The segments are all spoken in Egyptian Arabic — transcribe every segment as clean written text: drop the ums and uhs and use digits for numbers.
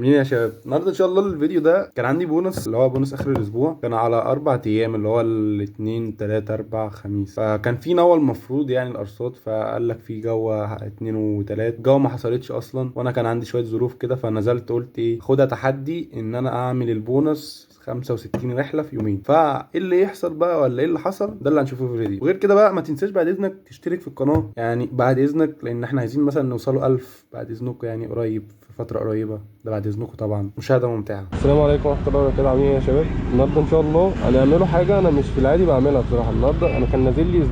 مين يا شباب؟ النهارده ان شاء الله الفيديو ده كان عندي بونص، اللي هو بونص اخر الاسبوع، كان على 4 ايام اللي هو الاثنين 3 4 خميس. فكان في نوى المفروض يعني الارصاد، فقال لك في جوه 2 و3، الجو ما حصلتش اصلا، وانا كان عندي شوية ظروف كده، فنزلت قلت ايه، خدها تحدي ان انا اعمل البونص 65 رحله في يومين. فايه اللي يحصل بقى ولا ايه اللي حصل، ده اللي هنشوفه في الفيديو. وغير كده بقى ما تنساش بعد اذنك تشترك في القناة، يعني بعد اذنك، لان احنا عايزين مثلا نوصلوا 1000 بعد اذنكم، يعني قريب في فترة قريبه، ده بعد اذنكم طبعا. مشاهده ممتعة. السلام عليكم ورحمة الله وبركاته. عاملين ايه يا شباب؟ النهارده ان شاء الله هنعملوا حاجة انا مش في العادي بعملها بصراحة. النهارده انا كان نازل لي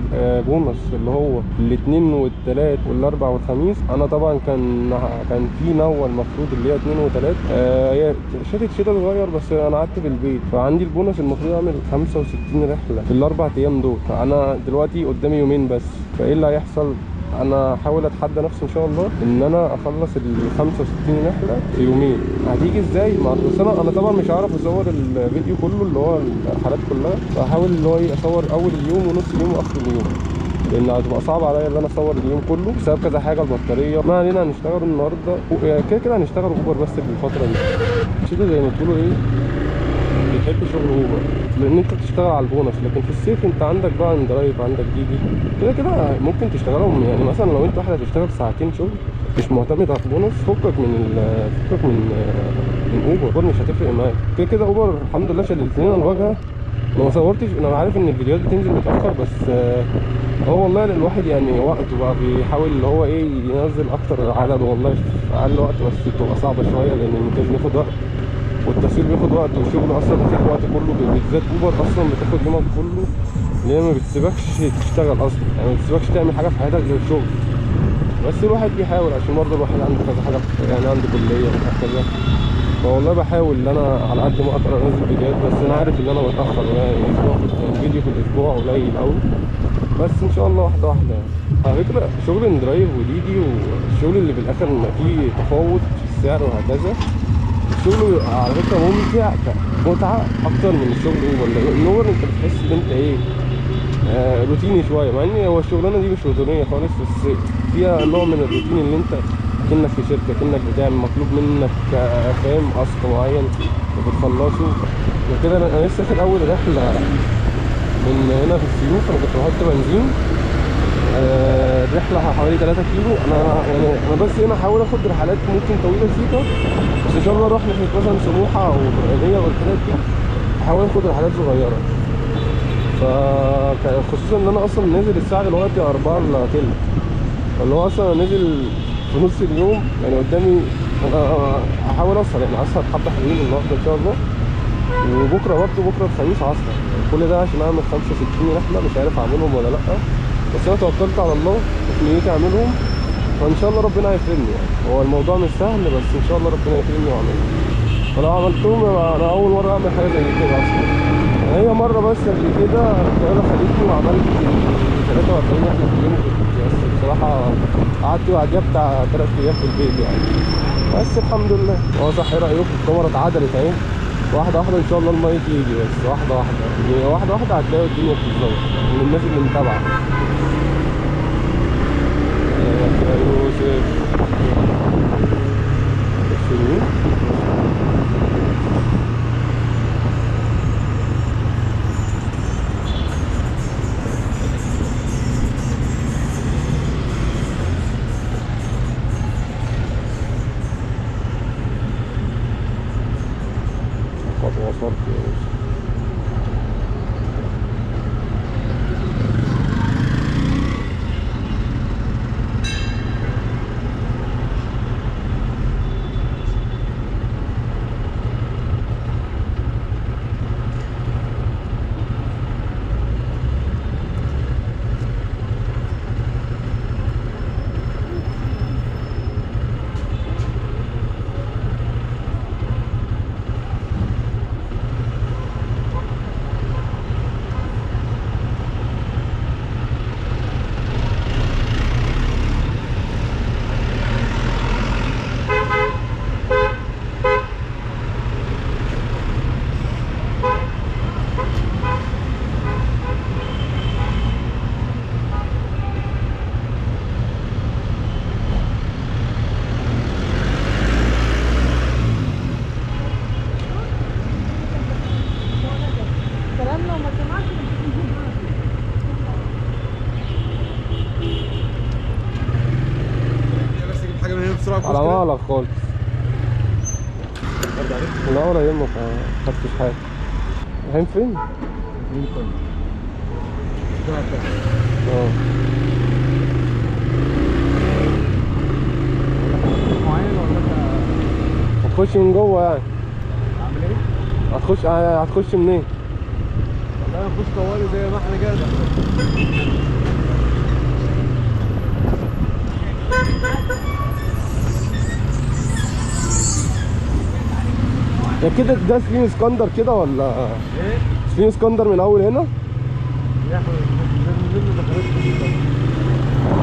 بونص اللي هو الاثنين والثلاث والاربع والخميس. انا طبعا كان في نوى المفروض اللي هي 2 و3، هي شتت شتا صغير، بس انا قعدت في البيت، فعندي البونص المفروض اعمل 65 رحله في الاربع ايام دول. فانا دلوقتي قدامي يومين بس، فايه اللي هيحصل؟ انا هحاول اتحدى نفسي ان شاء الله ان انا اخلص ال 65 رحله في يومين. هتيجي ازاي؟ ما بس انا طبعا مش هعرف اصور الفيديو كله اللي هو الرحلات كلها، فهحاول اللي هو ايه، اصور اول اليوم ونص اليوم واخر اليوم، لان هتبقى صعب عليا ان انا اصور اليوم كله بسبب كذا حاجة، البطارية. ما علينا، هنشتغل النهارده كده كده هنشتغل اوبر بس في الفترة دي. كده زي ما تقولوا ايه، بيحب شغل اوبر لان انت بتشتغل على البونص، لكن في الصيف انت عندك بقى اندرايف، عندك ديدي، كده كده ممكن تشتغلهم. يعني مثلا لو انت واحد هتشتغل ساعتين شغل مش معتمد على البونص، فكك من اوبر. اوبر مش هتفرق معاك كده كده. اوبر الحمد لله شلت لنا الواجهة. انا ما صورتش، انا عارف ان الفيديوهات بتنزل متاخر، بس هو والله الواحد يعني وقته بقى بيحاول اللي هو ايه ينزل اكتر عدد والله في اقل وقت، بس بتبقى صعبة شوية لان المونتاج بياخد وقت والتصوير بياخد وقت والشغل اصلا بياخد وقت كله، بالذات اوبر اصلا بتاخد يومك كله، لان ما بتسيبكش تشتغل اصلا، يعني ما بتسيبكش تعمل حاجة في حياتك غير الشغل. بس الواحد بيحاول، عشان برضه الواحد عنده كذا حاجة، يعني عنده كليه وكذا. فوالله بحاول ان انا على قد ما اقدر انزل فيديوهات، بس انا عارف ان انا بتاخر، يعني اسبوع فيديو في الاسبوع قليل قوي، بس ان شاء الله واحدة واحدة. يعني على فكرة شغل اندرايف وديدي والشغل اللي في الاخر ما فيه تفاوت في السعر وهكذا، الشغل على فكرة ممتع متعه اكتر من الشغل اوبر. لان اوبر انت بتحس ان انت ايه، روتيني شوية، مع ان هو الشغلانة دي مش روتينيه خالص، بس فيها نوع من الروتين اللي انت كأنك في شركة، كأنك بتعمل مطلوب منك فاهم task معين وبتخلصه وكده. انا لسه في اول رحله من هنا في السيوف، انا كنت بحط بنزين، الرحلة حوالي 3 كيلو. انا يعني انا بس هنا احاول اخد رحلات ممكن طويلة سيكا، بس ان شاء الله اروح ناحية مثلا سموحه او البرقانيه والحاجات دي، احاول اخد رحلات صغيرة. فخصوصا ان انا اصلا نازل الساعة دلوقتي 3:45، فاللي هو اصلا نازل في نص اليوم، يعني قدامي احاول اسهر، يعني اسهر حبه حلوين النهارده ان شاء الله، وبكره برضه، بكره الخميس عصر. كل ده عشان اعمل 65 رحله، مش عارف اعملهم ولا لا، بس انا توكلت على الله وفي نيتي اعملهم، فان شاء الله ربنا هيكرمني. يعني هو الموضوع مش سهل، بس ان شاء الله ربنا يكرمني واعملهم. فلو عملتهم انا اول مرة اعمل حاجة زي كده اصلا، يعني هي مرة بس قبل كده الطيارة خدتني وعملت 43 رحله في اليوم، بس بصراحة قعدت بعديها بتاع 3 ايام في البيت يعني، بس الحمد لله. هو صح، ايه رايكم؟ الكاميرا اتعدلت اهي، واحدة واحدة ان شاء الله المايك يجي، بس واحدة واحدة يعني، واحدة واحدة هتلاقوا الدنيا بتتظبط من الناس اللي متابعه. يا يوسف قد وصلت يا يوسف. مالك خالص. لا ولا يهمك، ما خدتش حاجة. رايحين فين؟ اه هتخش من جوه يعني؟ اعمل ايه؟ هتخش منين؟ والله هنخش طوالي زي ما احنا كده. يا كده ده سليم اسكندر كده ولا ايه؟ سليم اسكندر من اول هنا؟ يا احمد من دخلتكم دي طبعا.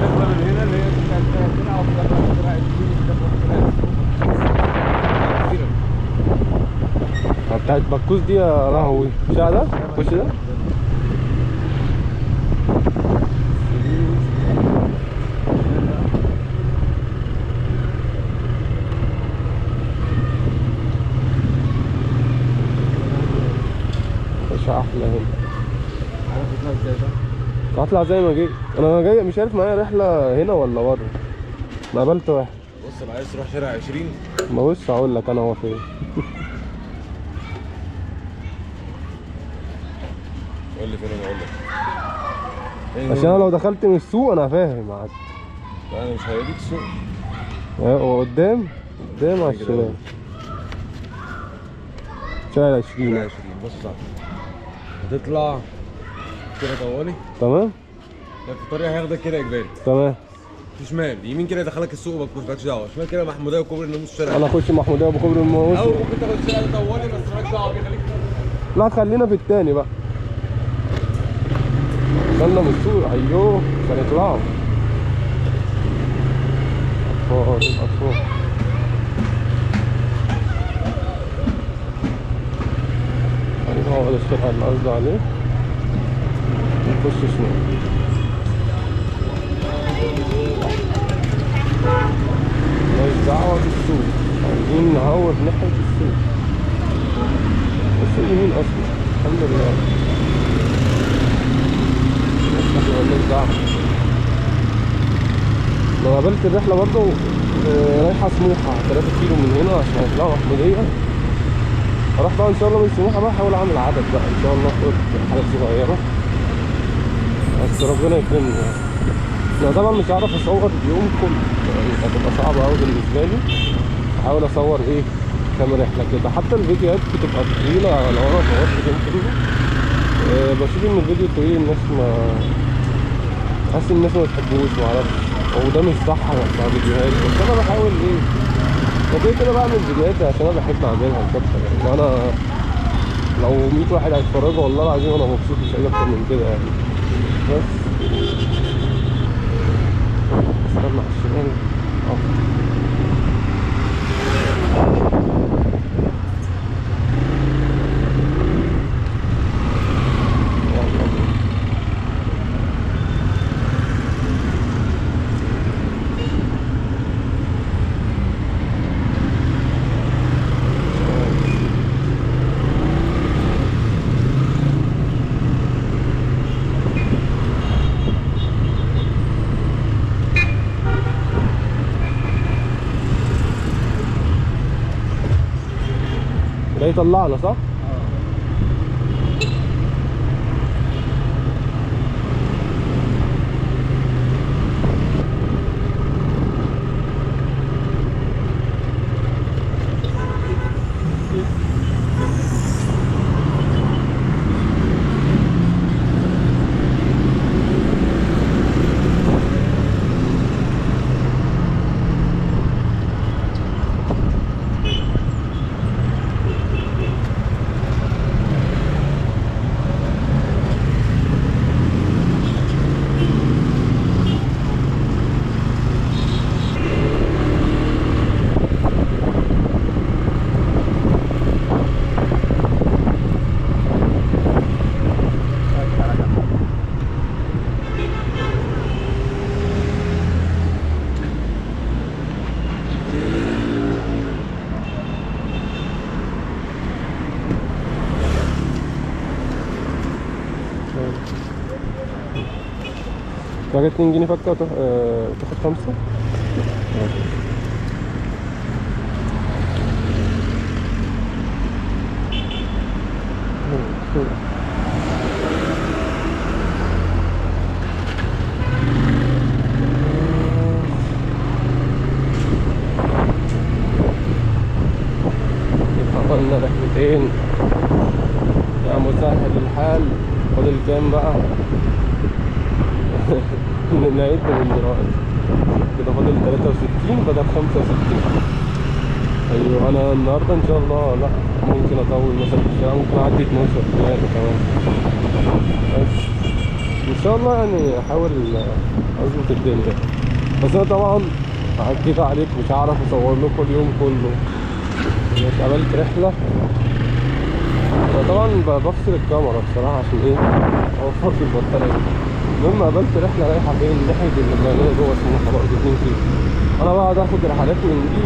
دخلة من هنا اللي هي بتاعت ترعه ودخلة ترعه الدين ودخلة بتاعت بكوز دي. يا لهوي الشارع ده؟ خش ده؟ مش احلى هنا. هطلع زي ما جيت. انا جاي مش عارف معايا رحله هنا ولا بره. ما قابلت واحد. بص لو عايز تروح شارع 20 ما بص هقول لك انا هو فين. قول لي فين انا اقول لك. عشان انا لو دخلت من السوق انا فاهم عاد. لا انا مش هيديك السوق. هو قدام قدام على الشمال. شارع 20. 20 بص صح. هتطلع كده طوالي. تمام. في الطريق هياخدك كده اجباري. تمام. في شمال يمين كده يدخلك السوق وبكوش مالكش دعوه، شمال كده محموديه وكوبري الناموس الشارع. انا اخش محموديه وكوبري الناموس او ممكن تاخد الشارع ده طوالي بس مالكش دعوه بيه، خليك. لا خلينا في التاني بقى. دخلنا من السوق. ايوه مش هنطلعوا. اطفال اطفال. هو ده الشارع اللي قصدي عليه. نخش شمال. مالناش دعوة بالسوق، عايزين نهور ناحية السوق. السوق يمين أصلا الحمد لله. بس احنا مالناش دعوة. لو قابلت الرحلة برضه رايحة سموحة 3 كيلو من هنا عشان هيطلعوا محمودية. اروح بقى ان شاء الله من سموحه بقى احاول اعمل عدد بقى ان شاء الله، اخد حاجات صغيرة بس ربنا يكرمني يعني. انا طبعا مش هعرف اصور اليوم كله، هتبقى صعبة قوي بالنسبة لي. احاول اصور ايه كام رحله كده، حتى الفيديوهات بتبقى طويلة لو انا صورت اليوم كله. بشوف ان الفيديو طويل الناس ما حاسس الناس ما بتحبوش، معرفش هو ده مش صح بتاع فيديوهات، بس انا بحاول ايه وكده كده بعمل فيديوهات عشان انا بحب اعملها مش اكتر يعني. انا لو 100 واحد هيتفرجوا والله العظيم انا مبسوط، مش عايز اكتر من كده يعني. بس استنى على الشمال. ده يطلعنا صح؟ باجي 2 جنيه فكه وتاخد 5. عملنا رحلتين يا مسهل الحال. فاضل كام بقى؟ نعد من دلوقتي كده، فاضل 63 بدل 65. ايوه انا النهارده ان شاء الله لا ممكن اطول مثلا في الشارع، ممكن اعدي 12 3 كمان، بس ان شاء الله يعني احاول اظبط الدنيا. بس انا طبعا هأكد عليك مش هعرف اصور لكم اليوم كله. مش عملت رحله، طبعا بفصل الكاميرا بصراحة عشان ايه، اوفر في البطارية. المهم قابلت رحله رايحة فين، ناحية اللبنانية جوه سموحه برضه 2 كيلو. انا بقعد اخد رحلات من دي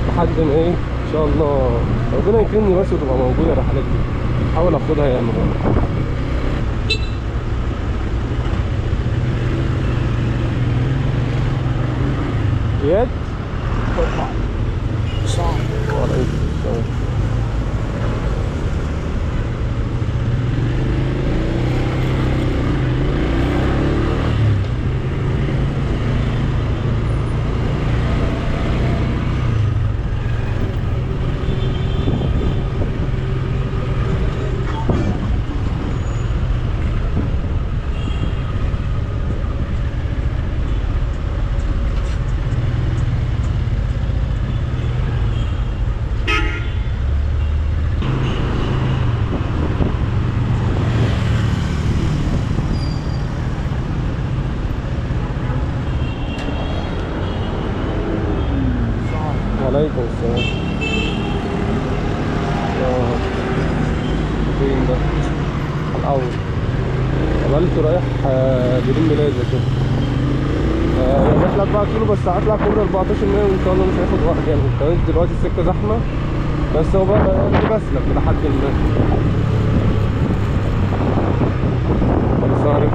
لحد ما ايه ان شاء الله ربنا يكرمني بس وتبقى موجودة الرحلات دي، احاول اخدها يعني. اياد وعليكم السلام. وعليكم السلام. فين ده؟ الأول قابلته رايح جرين بلازا كده، الرحلة 4 كيلو بس هطلع كوبري 14 مايو وإن شاء الله مش هياخد وقت يعني. كمان دلوقتي السكة زحمة، بس هو بقى بسلك إلى حد ما. خلصانة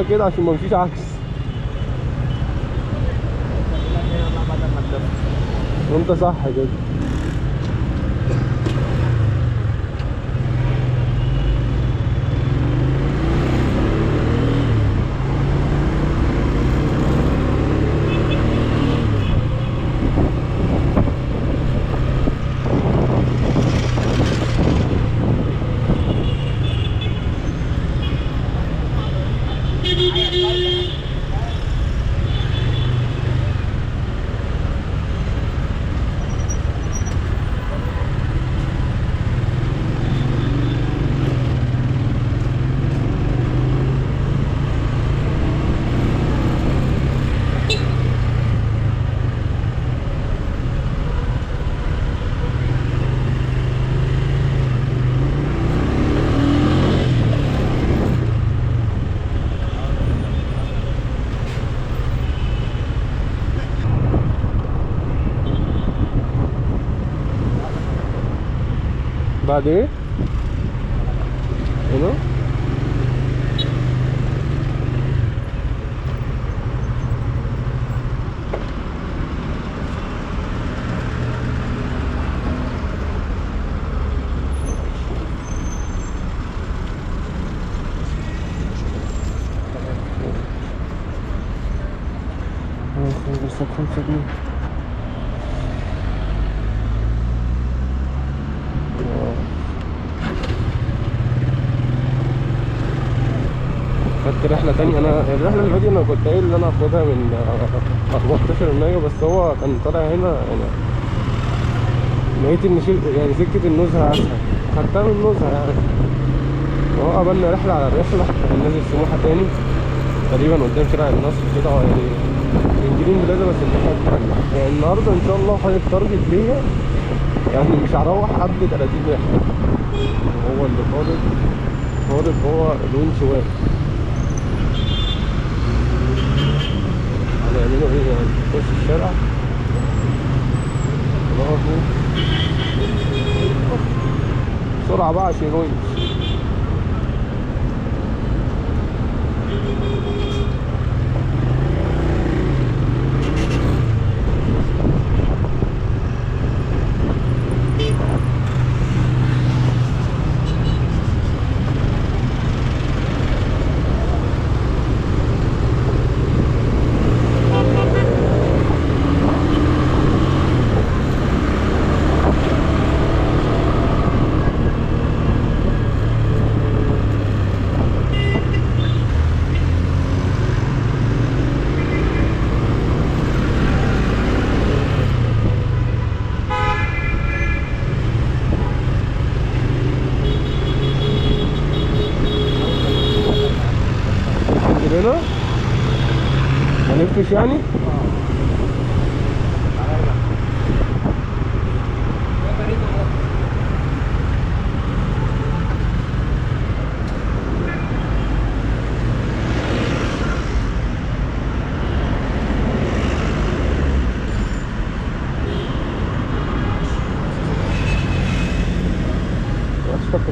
كده عشان ما امشيش عكس. وانت صح كده. بعد ايه؟ هنا؟ بس 5 جنيه. خدت رحلة تانية. انا الرحلة اللي فاتت انا كنت قايل ان انا هاخدها من 14 مايو، بس هو كان طالع هنا يعني لقيت ان يعني سكة النزهة اسهل، خدتها من النزهة يعني. وهو قابلنا رحلة على الرحلة، كان نازل سموحة تاني تقريبا قدام شارع النصر كده، يعني من جرين بلازا بس الناحية التانية. يعني النهاردة ان شاء الله حاطط target ليا، يعني مش هروح قبل 30 رحلة. هو اللي طالب هو الونش واقف. هنعمله ايه يعني؟ نخش الشارع نقفوا بسرعة بقى عشان الونش. هنا؟ ما نلفش يعني؟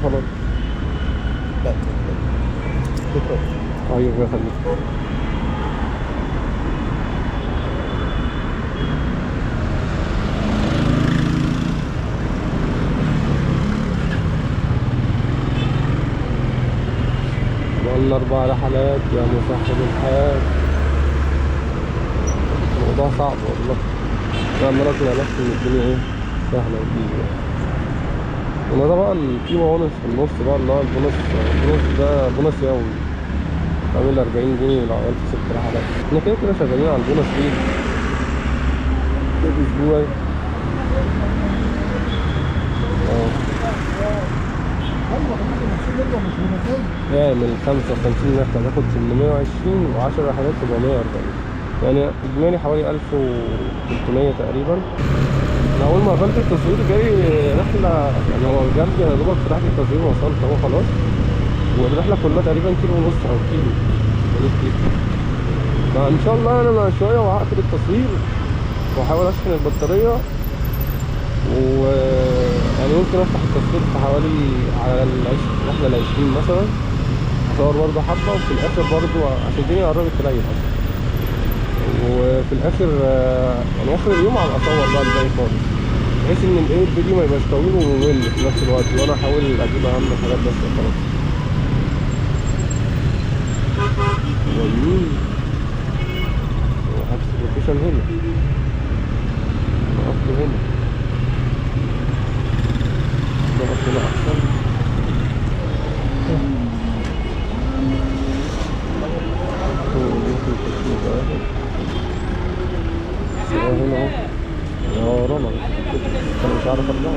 خلاص. لا شكرا. طيب يا خليك. والله 4 رحلات يا مصاحب الحال. الموضوع صعب والله. انا عمال اقنع نفسي ان الدنيا ايه سهلة وتيجي. انا طبعا في بونص في النص بقى، اللي هو البونص ده بونص يومي عامل 40 جنيه لو عملت 6 رحلات. احنا كده كده شغالين على البونص ايه اسبوعي. اعمل 55 رحلة تاخد 820 و10 رحلات 740، يعني اجمالي حوالي 1300 تقريبا. انا اول ما قفلت التصوير جاي رحله، يعني هو جنبي انا دوبك فتحت التصوير ووصلت اهو خلاص، والرحلة كلها تقريبا 1.5 كيلو او كيلو. فان شاء الله انا مع شوية وهقفل التصوير واحاول اشحن البطارية، و يعني ممكن افتح التصوير في حوالي على الرحلة 20 مثلا، اصور برضه حبه، وفي الاخر برضه عشان الدنيا قربت تريح اصلا، وفي الاخر يعني اخر اليوم هبقى اصور بقى الباقي خالص، بحيث ان الايه الفيديو ما يبقاش طويل وممل في نفس الوقت، وانا احاول اجيب اهم الحاجات بس وخلاص. ويمين وحبس ال location هنا، نقف هنا، نقف هنا احسن. هنا اهو يا ورانا، انا مش عارف ارجع.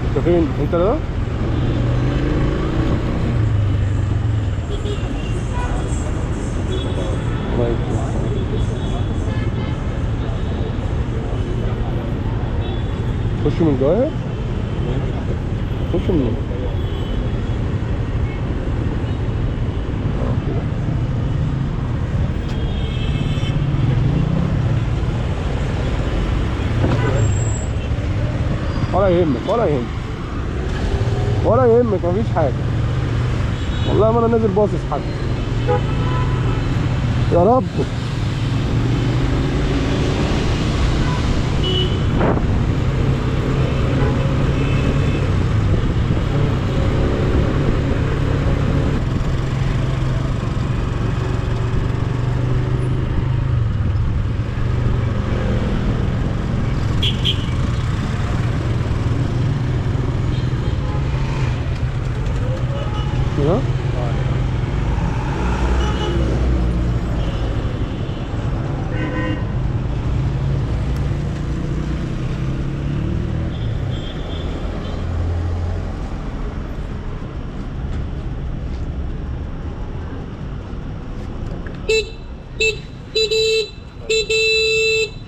انت فين؟ انت ده؟ الله يكرمك. خش من جواهر؟ خش منين؟ ولا يهمك ولا يهمك ولا يهمك، مفيش حاجة والله، ما انا نازل باصص حد يا رب.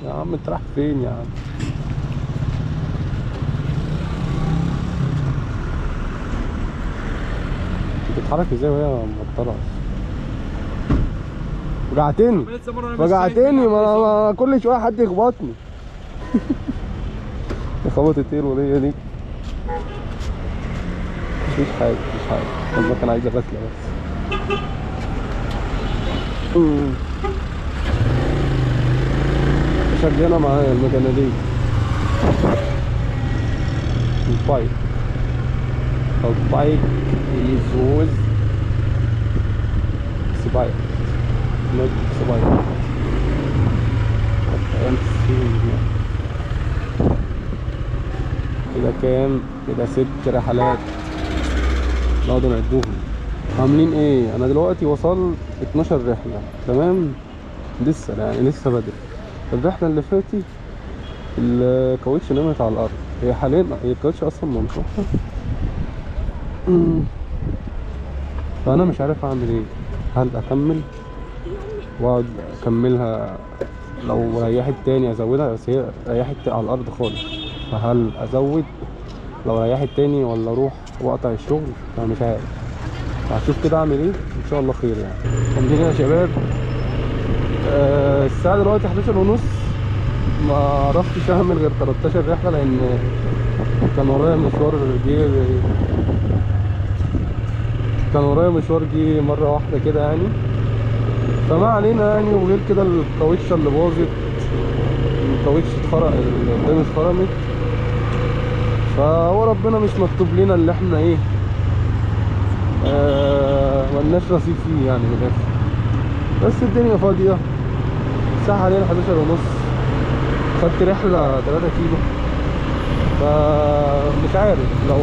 يا عم انت رايح فين يا عم؟ بتتحرك ازاي وهي مبطله؟ وجعتني وجعتني، ما كل شوية حد يخبطني. خبطت ايه الوليه دي؟ مفيش حاجة مفيش حاجة، والله كان عايز غسله بس. شغالة معايا المكنه دي، ال bike ال bike is expired not expired. كده كام؟ كده 6 رحلات نقعد نعدوهم. عاملين ايه؟ انا دلوقتي وصلت 12 رحله، تمام؟ لسه يعني لسه بدري. الرحلة اللي فاتت الكاوتش نمت على الارض، هي حاليا هي الكاوتش اصلا ممسوحة، فانا مش عارف اعمل ايه، هل اكمل واقعد اكملها، لو ريحت تاني ازودها، بس هي ريحت على الارض خالص، فهل ازود لو ريحت تاني ولا اروح واقطع الشغل؟ فمش عارف، هشوف كده اعمل ايه، ان شاء الله خير يعني. الحمد لله يا شباب. الساعة دلوقتي 11:30، ما عرفتش اعمل غير 13 رحله لان كان ورايا مشوار جه، كان ورايا مشوار جه مرة واحدة كده يعني، فما علينا يعني. وغير كده الكاوتشه اللي باظت، الكاوتش اتخرق، القدام اتخرمت، فهو ربنا مش مكتوب لنا اللي احنا ايه ملناش نصيب فيه يعني من الاخر. بس الدنيا فاضية، الساعة حاليا 11:30، خدت رحله 3 كيلو، فمش عارف لو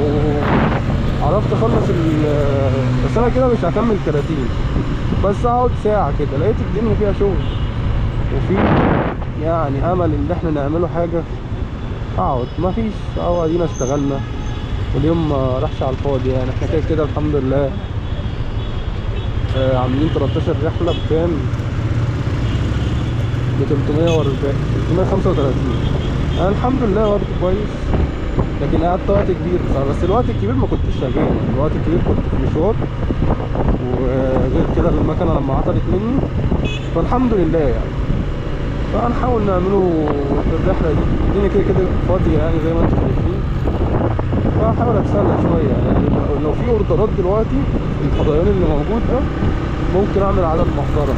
عرفت اخلص بس انا كده مش هكمل 30، بس اقعد ساعة كده. لقيت الدنيا فيها شغل وفي يعني امل ان احنا نعمله حاجة، اقعد. مفيش، اهو ادينا اشتغلنا واليوم ما راحش على الفاضي يعني. احنا كده كده الحمد لله عاملين 13 رحله بكام؟ ب 340 335. انا الحمد لله برضه كويس، لكن قعدت وقت كبير بصراحة. بس الوقت الكبير ما كنتش شغال، الوقت الكبير كنت في مشوار، وغير كده المكنه لما عطلت مني، فالحمد لله يعني. فهنحاول نعمله في الرحلة دي، الدنيا كده كده فاضية يعني زي ما انتم شايفين، فهحاول اتسلى شوية يعني. لو في اوردرات دلوقتي الفضيان اللي موجود ده ممكن اعمل عدد محترم.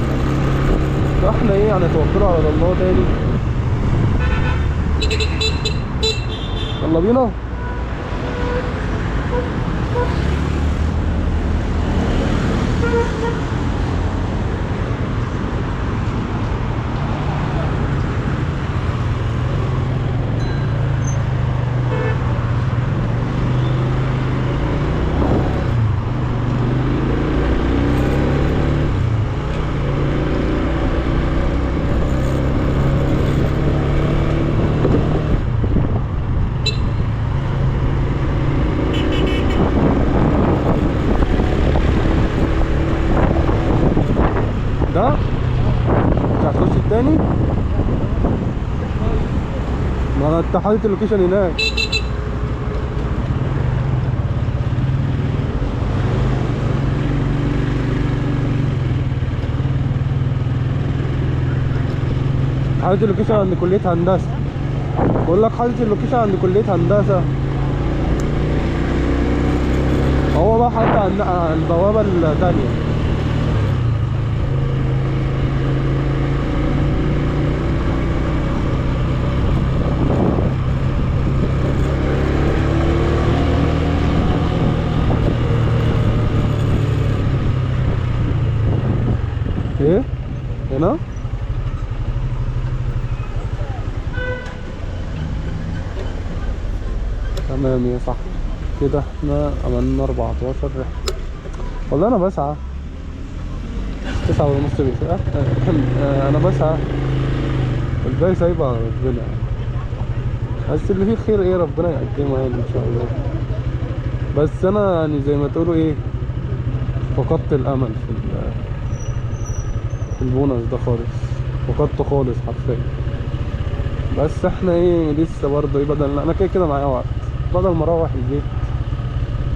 فاحنا ايه هنتوكلوا على الله تاني، يلا بينا. ده انت هتخش التاني؟ ما انا انت حاطط ال location هناك. حاطط ال location عند كلية هندسة، بقول لك حاطط ال location عند كلية هندسة. هو بقى حاطط عند البوابة التانية. ايه هنا؟ تمام يا صاحبي، كده احنا عملنا 14 رحلة. والله انا بسعى 9:30 بيسعى. انا بسعى والباقي سايبه على ربنا، بس اللي فيه خير ايه ربنا يقدمه يعني ان شاء الله. بس انا يعني زي ما تقولوا ايه فقدت الامل في البونص ده خالص، فقدته خالص حرفيا. بس احنا ايه لسه برضه ايه، بدل انا كده كده معايا وقت، بدل ما اروح البيت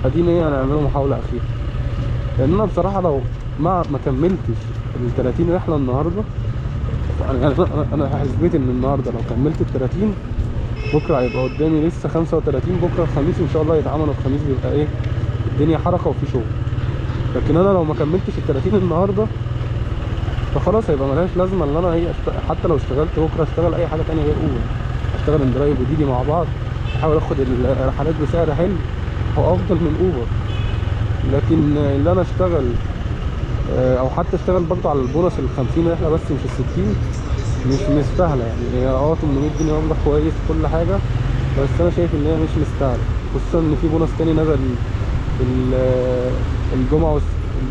ادينا ايه هنعمله محاولة اخيرة. لان انا بصراحة لو ما كملتش ال 30 رحلة النهاردة، انا حسبت ان النهاردة لو كملت ال 30 بكرة هيبقى قدامي لسه 35. بكرة الخميس ان شاء الله يتعمل، الخميس بيبقى ايه الدنيا حركة وفي شغل. لكن انا لو ما كملتش ال 30 النهاردة فخلاص هيبقى ملهاش لازمه ان انا ايه حتى لو اشتغلت بكره اشتغل اي حاجة ثانية غير اوبر، اشتغل inDrive وديدي مع بعض، احاول اخد الرحلات بسعر حلو هو افضل من اوبر. لكن اللي انا اشتغل او حتى اشتغل برضه على البونص ال 50 رحله بس مش ال 60، مش مستاهلة يعني. هي 800 جنيه مبلغ كويس كل حاجة، بس انا شايف ان هي مش مستاهلة، خصوصا ان في بونص تاني نزل الجمعة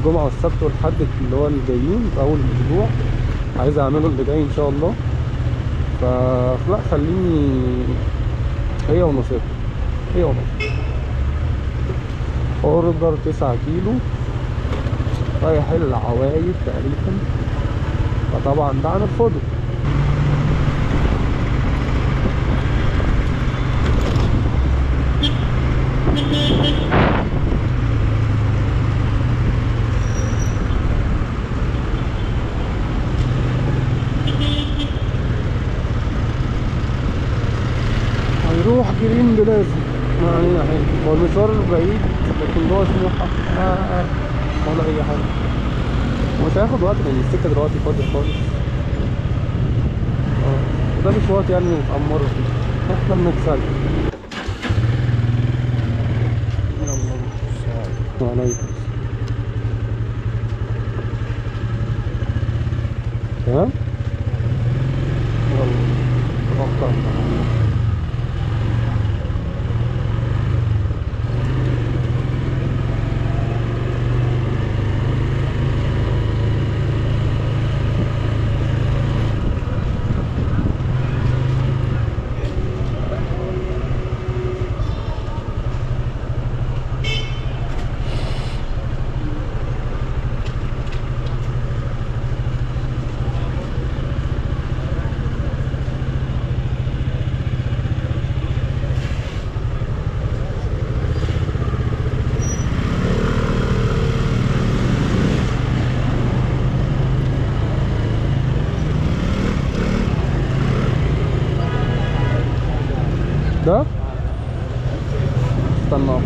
والسبت والحد اللي هو الجايين في اول الاسبوع، عايز اعمله اللي جاي ان شاء الله. فلا خليني هي ونصيبها، هي ونصيبها. order 9 كيلو رايح العوايد تقريبا، فطبعا ده هنرفضه. هيروح جرين بلازا، ما علينا حاجة. هو المشوار بعيد لكن جوه سموحة ولا أي حاجة، ومش هياخد وقت لأن السكة دلوقتي فاضية خالص. وده مش وقت يعني نتأمره فيه، احنا بنتسلى. يلا وعليكم السلام. تمام؟ يلا توكلنا على الله. ده استنى اقف.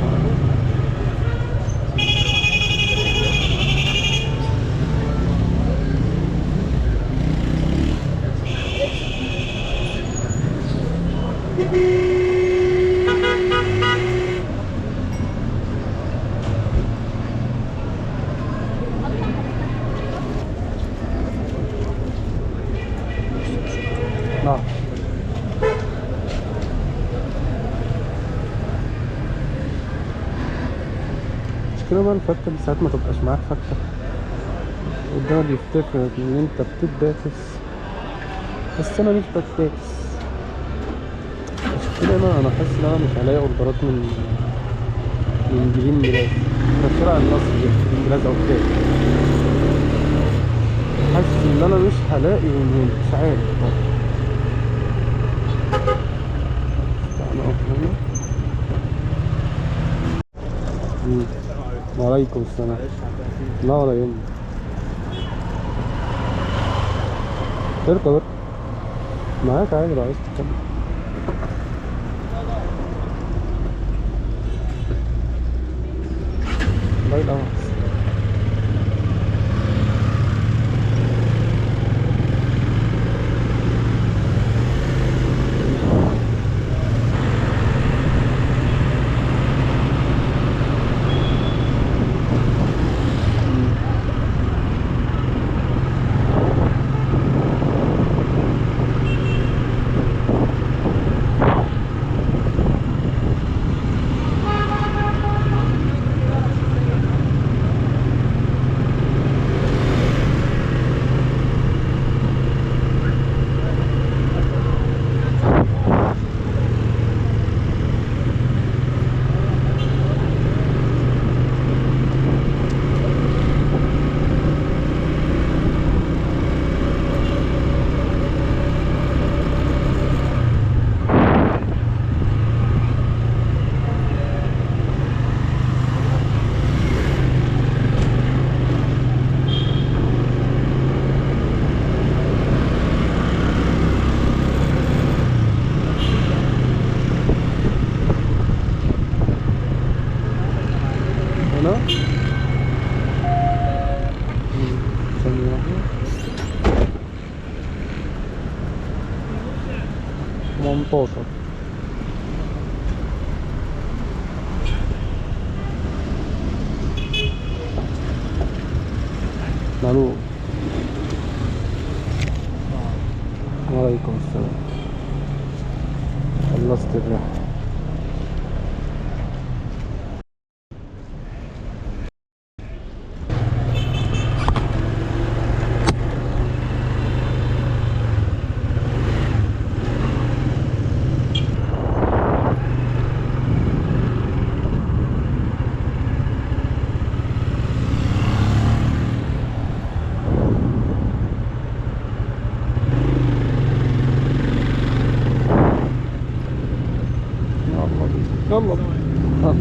نعم. كده بقى الفكة دي ساعات ما تبقاش معاك فكة، قدامك يفتكر ان انت بتدافس، بس انا مش بتدافس. عشان كده انا حاسس ان انا مش هلاقي order ات من جرين بلازا. انا في شارع النصر جرين بلازا او كده، حاسس ان انا مش هلاقي من هنا، مش عارف. تعالى اقف هنا. وعليكم السلام. لا ولا يهمك. اركب اركب معاك عادي لو عايز تتكلم. الله ينور. ثانية واحدة. 18. الو. وعليكم السلام. خلصت الرحلة. لك.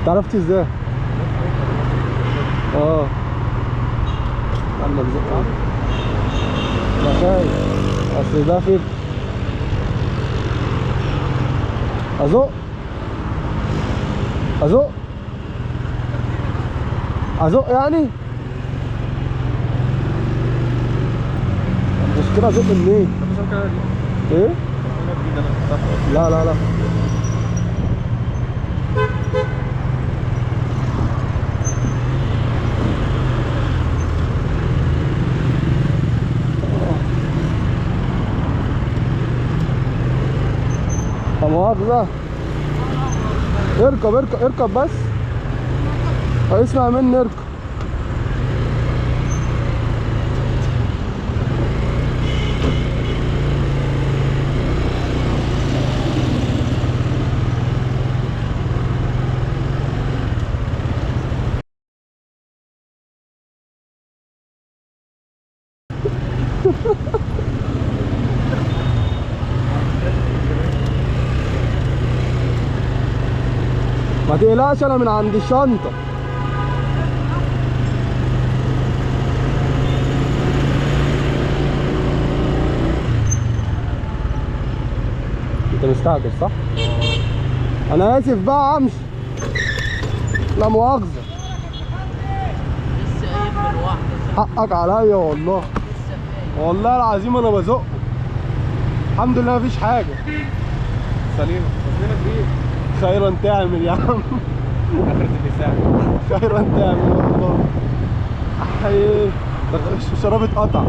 عرفت ازاي؟ اه عندك زقة. لا خايف اصل ده فين؟ ازق ازق ازق يعني؟ المشكلة ازق منين؟ ايه؟ لا لا لا مؤاخذة. اركب اركب اركب بس، اسمع مني اركب. ما تقلقش انا من عند الشنطة. انت مستعجل صح؟ انا اسف بقى امشي. لا مؤاخذة. لسه قايم من واحدة. حقك عليا والله. والله العظيم انا بزقه. الحمد لله مفيش حاجة. سليمة. ربنا كبير. خيرا تعمل يا عم. اخرة اللسان. خيرا تعمل والله. احيي الشراب اتقطع.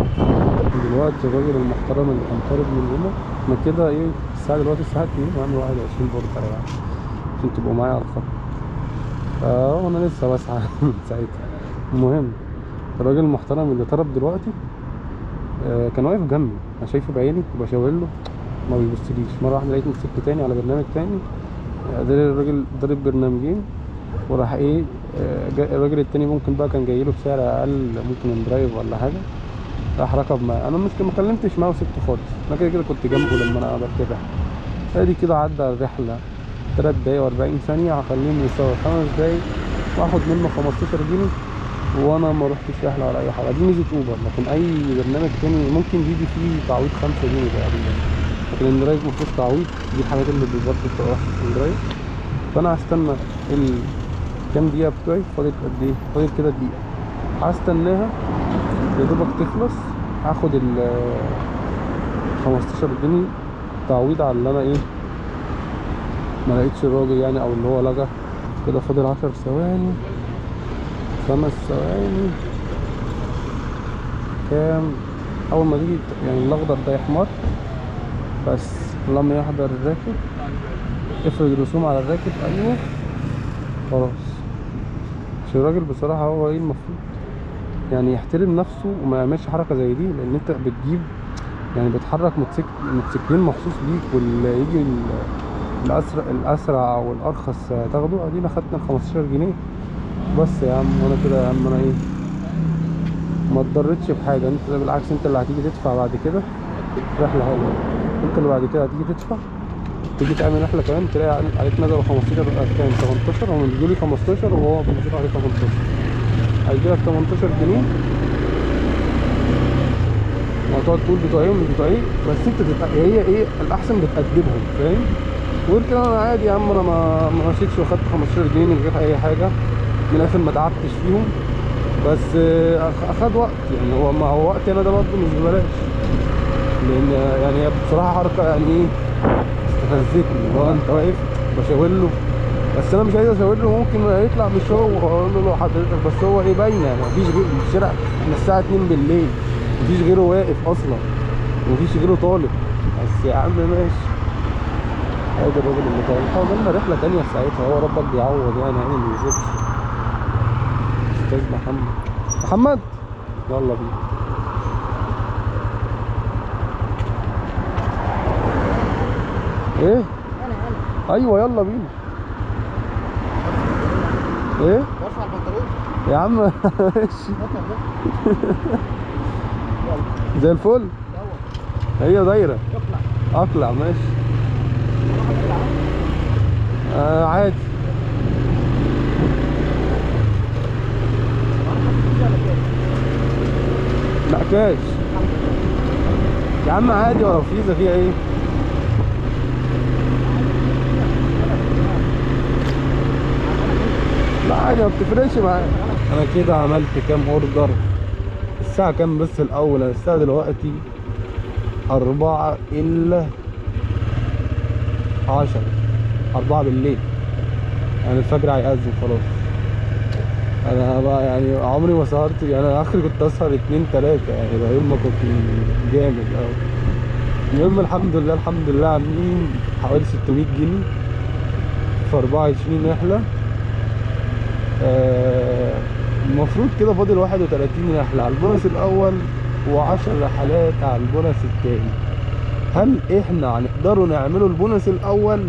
دلوقتي الراجل المحترم اللي كان طالب مننا ما كده ايه الساعة دلوقتي الساعة 2 وعامل 21 برضه يا جماعة عشان تبقوا معايا على الخط. وانا لسه بسعى من ساعتها. المهم الراجل المحترم اللي طلب دلوقتي كان واقف جنبي، انا شايفه بعيني وبشاور له ما بيبصليش. مرة واحدة لقيت موتوسيكل تاني على برنامج تاني، الراجل ضرب برنامجين وراح ايه الراجل التاني ممكن بقى كان جاي له بسعر اقل، ممكن inDrive ولا حاجة، راح ركب معاه. انا مش ما كلمتش معاه وسبته خالص، انا كده كده كنت جنبه لما انا بتابع. ادي كده عدى الرحلة 3 دقايق و40 ثانية، هخليهم يساوي 5 دقايق واخد منه 15 جنيه وانا ما روحتش رحله ولا اي حاجة. دي ميزة اوبر، لكن اي برنامج تاني ممكن بيجي فيه تعويض 5 جنيه تقريبا، لكن inDrive ما فيهوش تعويض. دي الحاجات اللي برضه بتبقى وحشة في inDrive. فانا هستنى كام دقيقة بتوعي، فاضل قد ايه؟ فاضل كده دقيقة، هستناها يا دوبك تخلص، هاخد ال 15 جنيه تعويض على اللي انا ايه ما لقيتش الراجل يعني، او اللي هو لغى كده. فاضل 10 ثواني، 5 ثواني، كام؟ اول ما تيجي يعني الاخضر ده يحمر بس لما يحضر الراكب، افرض رسوم على الراكب. ايوه خلاص. مش الراجل بصراحة هو ايه المفروض يعني يحترم نفسه وما يعملش حركة زي دي، لان انت بتجيب يعني بتحرك موتوسيكلين مخصوص ليك، واللي يجي الاسرع او الارخص تاخده. ادينا خدنا ال 15 جنيه بس يا عم. وانا كده يا عم انا ايه ما اتضرتش بحاجة، انت بالعكس انت اللي هتيجي تدفع بعد كده رحله حلوة، انت اللي بعد كده هتيجي تدفع، تيجي تعمل رحله كمان تلاقي عليك نزلوا 15 كام 18، هم بيجوا لي 15 وهو بينزل عليه 18، هيجي لك 18 جنيه وهتقعد تقول بتوع ايه ومش بتوع ايه، بس انت هي ايه الاحسن بتأدبهم، فاهم؟ وغير كده انا عادي يا عم، انا ما مشيتش وخدت 15 جنيه من غير اي حاجة، من الاخر ما تعبتش فيهم، بس اخد وقت يعني، هو ما هو وقتي انا ده برضه مش ببلاش، لان يعني هي بصراحة حركة يعني ايه استفزتني، اللي هو انت واقف بشاور له، بس انا مش عايز اشاور له، ممكن يطلع مش هو واقول له حضرتك، بس هو ايه باينة يعني مفيش غير في الشارع، احنا الساعة 2 بالليل مفيش غيره واقف اصلا، ومفيش غيره طالب. بس يا عم ماشي، ادي الراجل اللي طالب. حاولنا رحله تانية في ساعتها، هو ربك بيعوض يعني، يعني ما بيسيبش. استاذ محمد، محمد يلا بينا. ايه؟ انا ايوه يلا بينا. ايه؟ برفع البنطلون يا عم. ماشي زي الفل. هي دايرة اقلع اقلع. ماشي عادي. لا كاش يا عم عادي، ولا فيزا فيها ايه؟ لا عادي ما بتفرقش معايا. انا كده عملت كام order؟ الساعة كام بس الاول؟ انا الساعة دلوقتي 3:50، 4 بالليل، يعني الفجر هيأذن خلاص. انا بقى يعني عمري ما سهرت، يعني انا اخري كنت اسهر 2 3 يعني، ده يوم ما كنت جامد اوي. المهم الحمد لله الحمد لله عاملين حوالي 600 جنيه في 24 رحلة. المفروض كده فاضل 31 رحلة على البونص الأول و10 رحلات على البونص التاني. هل احنا هنقدروا نعملوا البونص الأول؟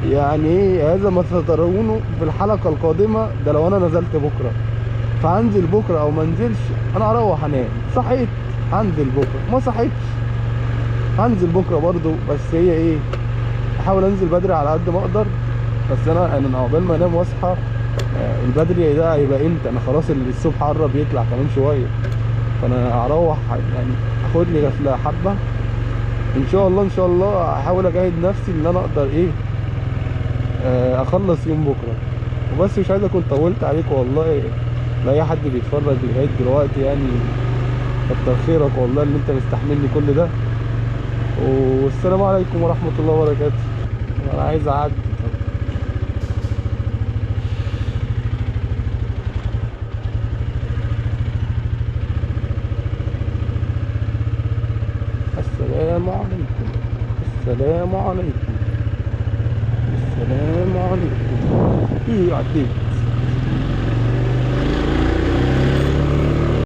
يعني ايه هذا ما سترونه في الحلقة القادمة. ده لو انا نزلت بكرة، فهنزل بكرة او ما انزلش انا هروح انام. صحيت هنزل بكرة، ما صحيتش هنزل بكرة برضو، بس هي ايه، احاول انزل بدري على قد ما اقدر. بس انا عقبال ما انام واصحى البدري ده هيبقى امتى؟ انا خلاص الصبح قرب يطلع كمان شوية، فانا هروح يعني اخد لي غفلة حبه ان شاء الله. ان شاء الله احاول اجاهد نفسي ان انا اقدر ايه اخلص يوم بكره وبس. مش عايز اكون طولت عليكم والله، لا اي حد بيتفرج لغاية دلوقتي يعني كتر خيرك والله ان انت مستحملني كل ده. والسلام عليكم ورحمة الله وبركاته. انا عايز اعدي. السلام عليكم، السلام عليكم، السلام عليكم. ايه عديت.